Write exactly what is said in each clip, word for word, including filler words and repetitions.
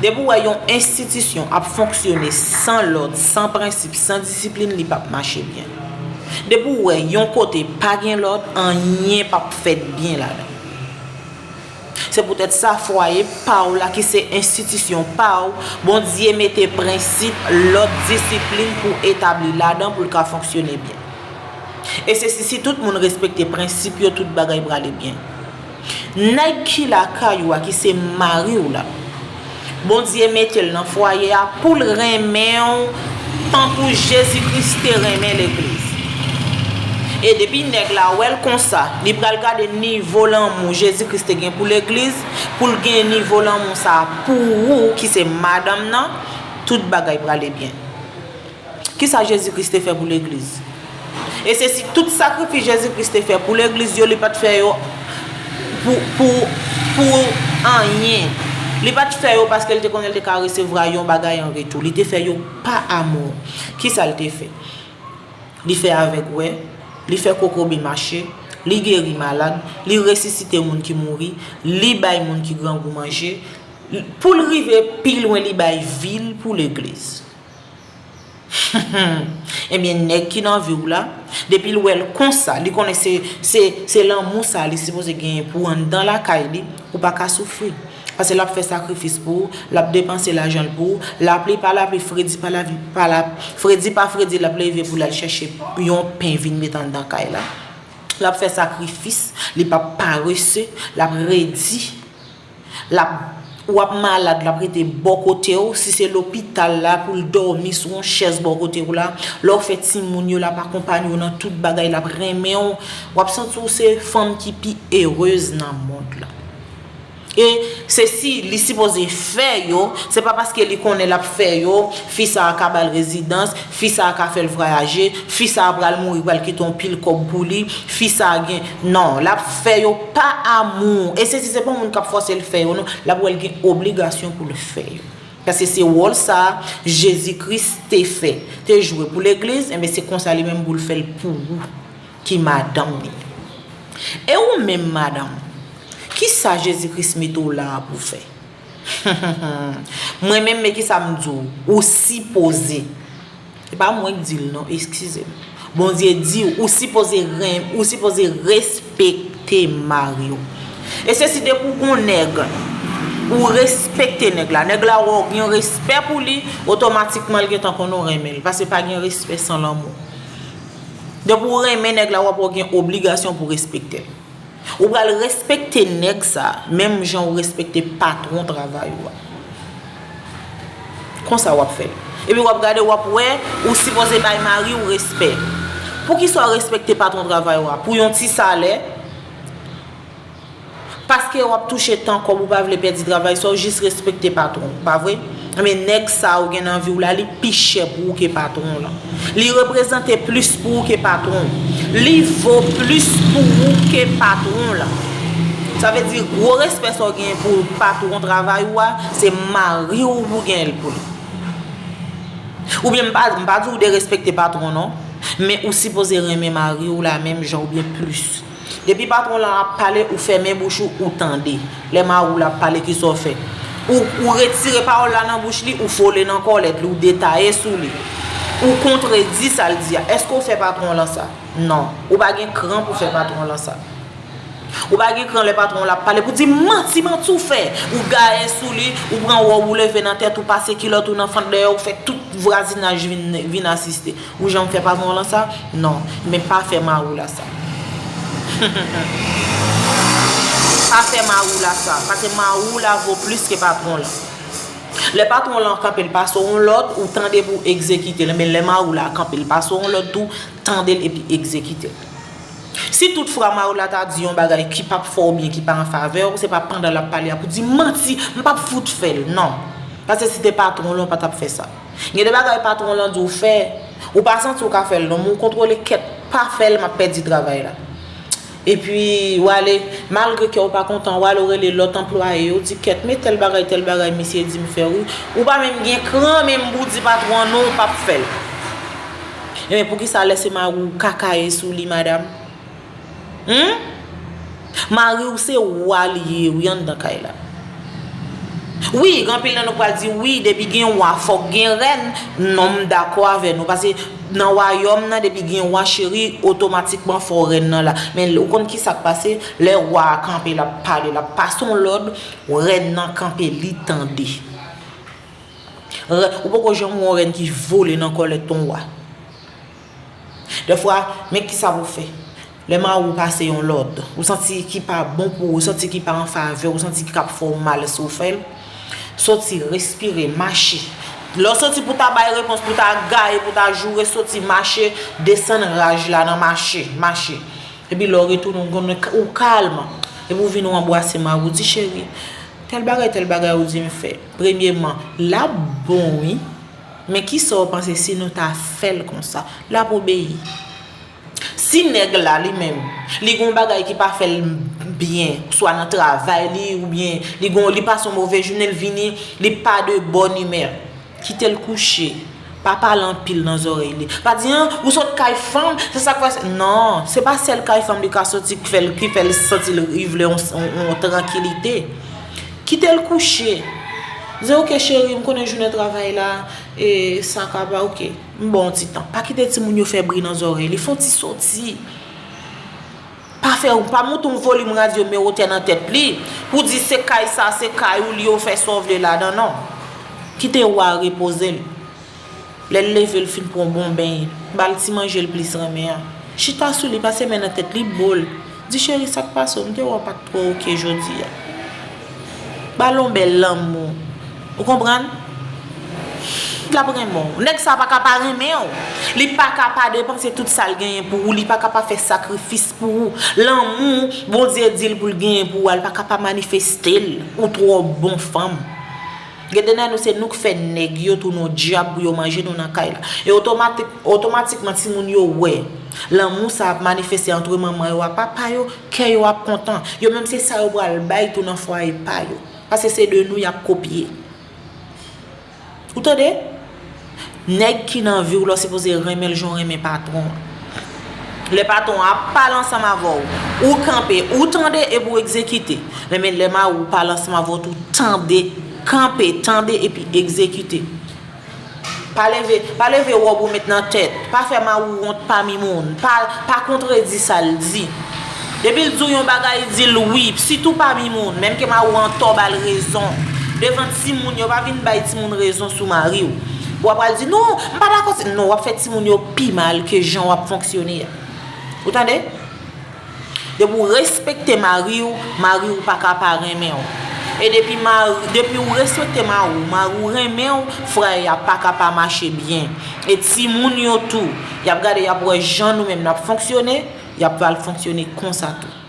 Depi w wè yon enstitisyon ap fonksyone san lòd, san prensip, san disiplin, li p ap mache byen. Depi w wè yon kote pa gen lòd, anyen p ap fèt byen ladan. Se poutèt sa, fwaye pa w la, ki se enstitisyon pa w, Bondye mete prensip, lòd, disiplin pou etabli ladan pou l ka fonksyone byen. E se si, si tout moun respekte prensip yo, tout bagay prale byen. Nèg ki lakay ou a, ki se mari w la, Bondye mete l nan fwaye a pou l renmen w tankou Jezi Kris te renmen legliz. E depi nèg la wè l konsa, li pral gade nivo lanmou Jezi Kris te gen pou legliz, pou l gen nivo lanmou sa a pou ou ki se madanm nan, tout bagay prale byen. Kisa Jezi Kris te fè pou legliz? E se si tout sakrifis Jezi Kris te fè pou legliz yo, li pa t fè yo pou, pou, pou anyen. Li pa t fè yo paske l te konnen l te ka resevwa yon bagay an retou. Li te fè yo pa amou. Kisa l te fè? Li fè avèg wè, li fè kokobe mache, li geri malad, li resisite moun ki mouri, li bay moun ki grangou manje, pou l rive pi lwen li bay vi l pou legliz. Ebyen, nèg ki nan vi w la, depi l wè l konsa, li konnen se, se, se lanmou sa li sipoze genyen pou anndan lakay li, ou pa ka soufri. Paske l ap fè sakrifis pou ou, l ap depanse lajan l pou ou, lapli pa lapli, fredi pa lapli, pa la, fredi pa fredi, l ap leve pou l al chèche yon pen vin met anndan kay la. L ap fè sakrifis, li p ap parese, l ap redi. L ap, w ap malad, l ap rete bò kote w. Si se lopital la, pou l dòmi sou yon chèz bò kote w la. Lè w fè timoun yo, l ap akonpanye w nan tout bagay, l ap renmen w. W ap santi w se fanm ki pi erez nan mond la. E se si li sipoze fè yo, se pa paske li konnen l ap fè yo, fi sa a ka ba l rezidans, fi sa a ka fè l vwayaje, fi sa a pral mouri, pral kite yon pil kòb pou li, fi sa a gen, non, l ap fè yo pa amou. E se si se pa yon moun k ap fòse l fè yo, non, l ap wè l gen obligasyon pou l fè yo. Paske se wòl sa a Jezi Kris te fè, te jwe pou legliz, enben se konsa li menm pou l fè l pou ou, ki madanm li. E ou menm madanm, kisa Jezi Kris mete w la a pou fè? Mwen menm, men kisa m di w, ou sipoze. E pa mwen k di l non, eskize m. Bondye di w, ou sipoze renm-, ou sipoze respekte mari w. E se si depi w gon nèg, ou respekte nèg la, nèg la wè w gen respè pou li, otomatikman l gentan konnen w renmen l. Paske pa gen respè san lanmou. Depi w renmen nèg la, w ap wè w gen obligasyon pou w respekte l. Ou pral respekte nèg sa, menm jan ou respekte patwon travay ou a. Konsa w ap fè l. Epi w ap gade, w ap wè, ou sipoze bay mari w respè. Poukisa w respekte patwon travay ou a? Pou yon ti salè? Paske w ap touche tan kòb, ou pa vle pèdi travay sa, w jis respekte patwon w, pa vre? Men nèg sa ou gen nan vi w la, li pi chè pou ou ke patwon w lan. Li reprezante plis pou ou ke patwon w. Li vo plis pou ou ke patwon w lan. Sa vle di, gwo respè sa w gen pou patwon travay ou a, se mari w pou gen l pou li. Oubyen m pa, m pa di w derespekte patwon non, men ou sipoze renmen mari w la menm jan oubyen plis. Depi patwon lan ap pale, ou fèmen bouch ou, ou tande. Lè mari w la ap pale, kisa w fè? Ou, ou retire pawòl la nan bouch li, ou fole nan kòlèt li, ou detaye sou li. Ou kontredi sa l di a. Èske w fè patwon lan sa? Non. Ou pa gen kran pou fè patwon lan sa. Ou pa gen kran lè patwon w la ap pale pou di manti, manti w fè. Ou gaye sou li, ou pran wòb ou leve nan tèt ou, pase kilòt ou nan fant dèyè, ou fè tout vwazinaj vin, vin asiste. Ou janm fè patwon w lan sa? Non. Men pa fè mari w la sa. Pa fè mari w la sa. Paske mari w la vo plis ke patwon w lan. Lè patwon w lan kanpe l pase w yon lòd, ou tande pou w egzekite l. Men lè mari w la kanpe l pase w yon lòd tou, tande l epi egzekite l. Si tout fwa mari w la ta di yon bagay ki p ap fè w byen, ki pa an favè w, se pa pandan l ap pale a pou di manti, m p ap fout fè l, non. Paske si te patwon w lan, w pa t ap fè sa. Gen de bagay patwon w lan di w fè, ou pa santi w ka fè l non, men w kontwole kèt, pa fè l, m ap pèdi travay la. Epi, w ale, malgre kè w pa kontan, w ale w rele lòt anplwaye yo, di kèt, men tèl bagay, tèl bagay, misye di m fè wi. Ou pa menm gen kran menm pou w di patwon an non, w p ap fè l. Ebyen, poukisa lè se mari w kakaye sou li, madanm? Humm? Mari w se wa li ye wi anndan kay la. Wi, gen anpil nan nou pral di, wi, depi gen wa, fòk gen rèn. Non, m dakò avè nou. Paske nan wayòm nan, depi gen wa, cheri, otomatikman fò rèn nan la. Men ou konn ki sa k pase? Lè wa a kanpe, l ap pale, l ap pase yon lòd, rèn nan kanpe, li tande. Rè-, ou poko janm wè yon rèn ki vole nan kòlèt yon wa. Dèfwa, men kisa pou fè. Lè mari w pase yon lòd, ou santi ki pa bon pou ou, ou santi ki pa an favè, ou santi ki ap fè w mal si w fè l, soti, respire, mache. Lè w soti pou ta bay repons, pou ta gaye, pou ta joure, soti, mache, desann raj la nan mache, mache. Epi lè w retounen, ou konn ou kalm. Epi w vin ou anbrase mari w, di, cheri, tèl bagay, tèl bagay ou di m fè. Premyeman, l ap bon, wi. Men kisa w panse si nou ta fè l konsa? L ap obeyi. Si nèg la, li menm, li gon bagay ki pa fè l byen, swa nan travay li, oubyen li gon, li pase yon move jounen, l vini, li pa de bòn imè, kite l kouche. Pa pale anpil nan zòrèy li. Pa di, an, ou sot kay fanm, se sa k fè sa. Non, se pa sèl kay fanm li ka soti ki fè l, ki fè l santi l, li vle yon, yon, yon trankilite. Kite l kouche. Di, oke, cheri, m konnen jounen travay la, e sa ka pa, oke. M ba w ti tan. Pa kite timoun yo fè bri nan zòrèy li. Fè yon ti soti. Pa fè, pa moute yon volim radyo mewotè nan tèt li. Pou di se kay sa, se kay ou li, ou fè sa w vle ladan, non. Kite wa repoze l. Lè l leve, l fin pran yon bon beny. Ba l ti manje l plis renmen an. Chita sou li, pase men nan tèt li, bo l. Di, cheri, sa k pase w? M te wè w pa t twò oke jodi a. Ba l yon bèl lanmou. Ou konprann? L ap renmen w. Nèg sa pa ka pa renmen w. Li pa ka pa depanse tout sa l genyen pou ou. Li pa ka pa fè sakrifis pou ou. Lanmou Bondye di l pou l genyen pou ou a, li pa ka pa manifeste l. Ou twò bon fanm. Gen de nan nou, se nou k fè nèg yo tounen yon dyab pou yo manje nou nan kay la. E otomatik, otomatikman, timoun yo wè lanmou sa ap manifeste antre manman yo ak papa yo, kè yo ap kontan. Yo menm se sa yo pral bay tou nan fwaye pa yo. Paske se de nou y ap kopye. Ou tande? Nèg ki nan vi w la, w sipoze renmen l jan w renmen patwon an. Lè patwon an ap pale ansanm avè w, ou kanpe, ou tande epi w egzekite. Men lè mari w pale ansanm avè w tou, tande, kanpe, tande epi egzekite. Pa leve, pa leve wòb ou met nan tèt. Pa fè mari w wont pami moun. Pa, pa kontredi sa l di. Depi l di w yon bagay, di l wi. Sitou pami moun. Menm ke mari w antò, ba l rezon. Devan timoun yo, pa vin bay timoun rezon sou mari w. W ap pral di, non, m pa dakò. Non, w ap fè timoun yo pi mal ke jan w ap fonksyone a. Ou tande? Depi w respekte mari w, mari w pa ka pa renmen w. E depi mari, depi w respekte mari w, mari w renmen w, fwaye a pa ka pa mache byen. E timoun yo tou, y ap gade, y ap wè jan nou menm n ap fonksyone, y ap pral fonksyone konsa tou.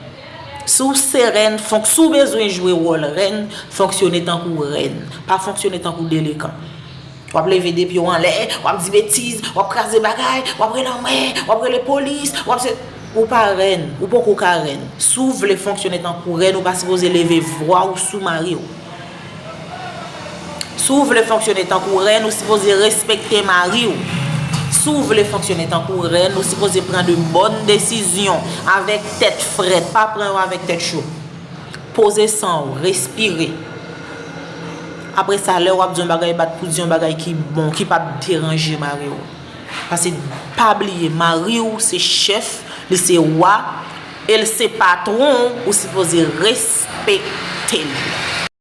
Si w se rèn, fonk-, si w bezwen jwe wòl rèn, fonksyone tankou rèn. Pa fonksyone tankou delekan. W ap leve de pye w anlè, w ap di betiz, w ap kraze bagay, w ap rele anmwey, w ap rele polis, w ap se, ou pa rèn, ou poko ka rèn. Si w vle fonksyone tankou rèn, ou pa sipoze leve vwa w sou mari w. Si w vle fonksyone tankou rèn, ou sipoze respekte mari w. Si w vle fonksyone tankou rèn, ou sipoze pran de bòn desizyon avèk tèt frèt, pa pran yo avèk tèt cho. Poze san w, respire. Apre sa, lè w ap di yon bagay, bat pou di yon bagay ki bon, ki p ap deranje mari w. Paske pa bliye, mari w se chèf, li se wa, e l se patwon w, ou sipoze respekte l.